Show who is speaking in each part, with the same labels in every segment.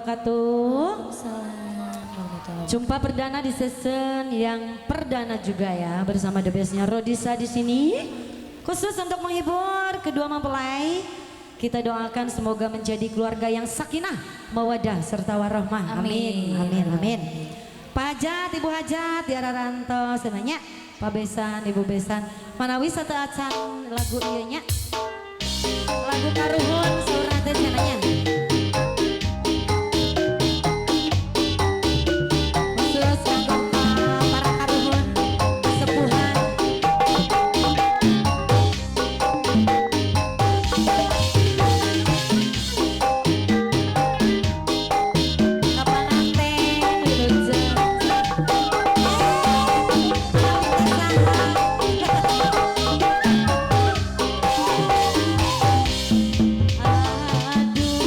Speaker 1: wabarakatuh.
Speaker 2: Salam.
Speaker 1: Jumpa perdana di season yang perdana juga ya bersama the bestnya Rodisa di sini. Khusus untuk menghibur kedua mempelai, kita doakan semoga menjadi keluarga yang sakinah, mawadah serta warahmah. Amin. Amin. Amin. Pak Hajat, Ibu Hajat, Tiara Ranto, senanya Pak Besan, Ibu Besan. Manawi sateuacan lagu ieu nya. Lagu karuhun saurna teh cenanya. Khusus kanggo para karuhun sepuhan. Kapanganten wilujeng. Aduh.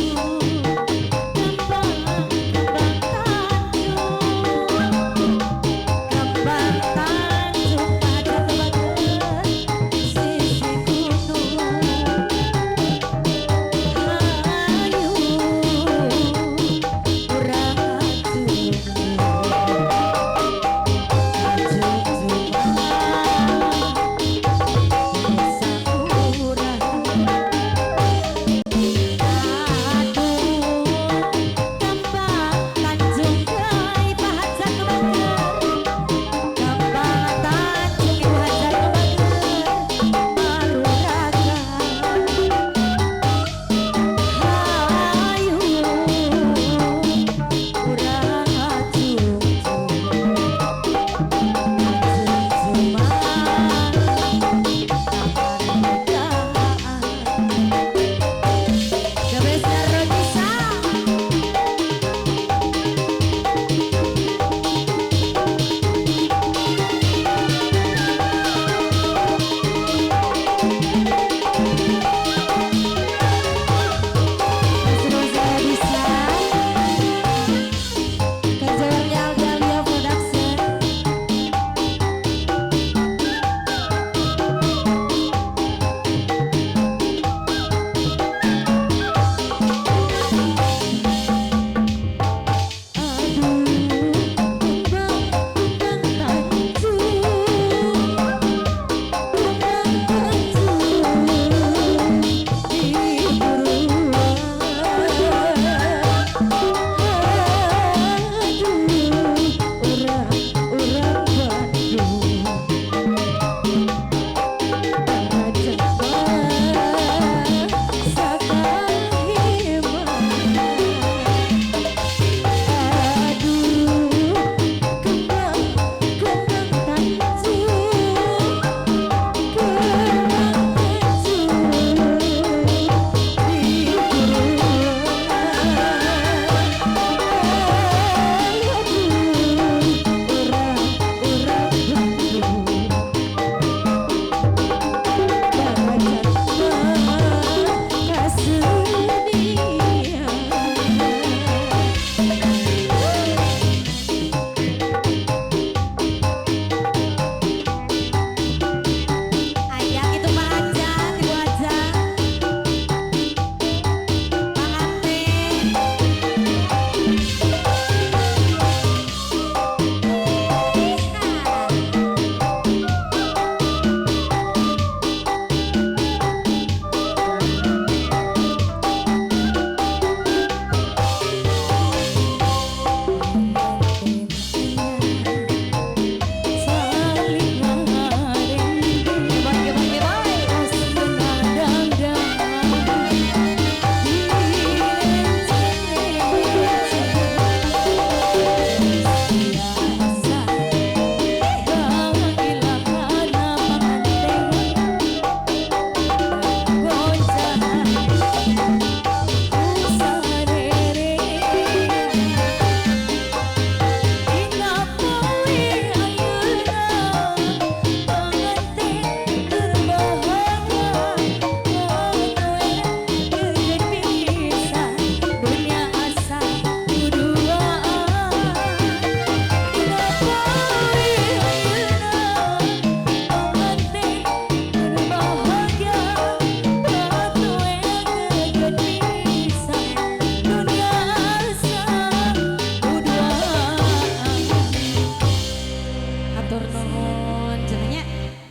Speaker 1: Hatur nuhun cenah nya.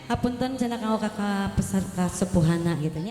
Speaker 1: Hapunten cenah kanggo kakak peserta sepuhana gitu nya.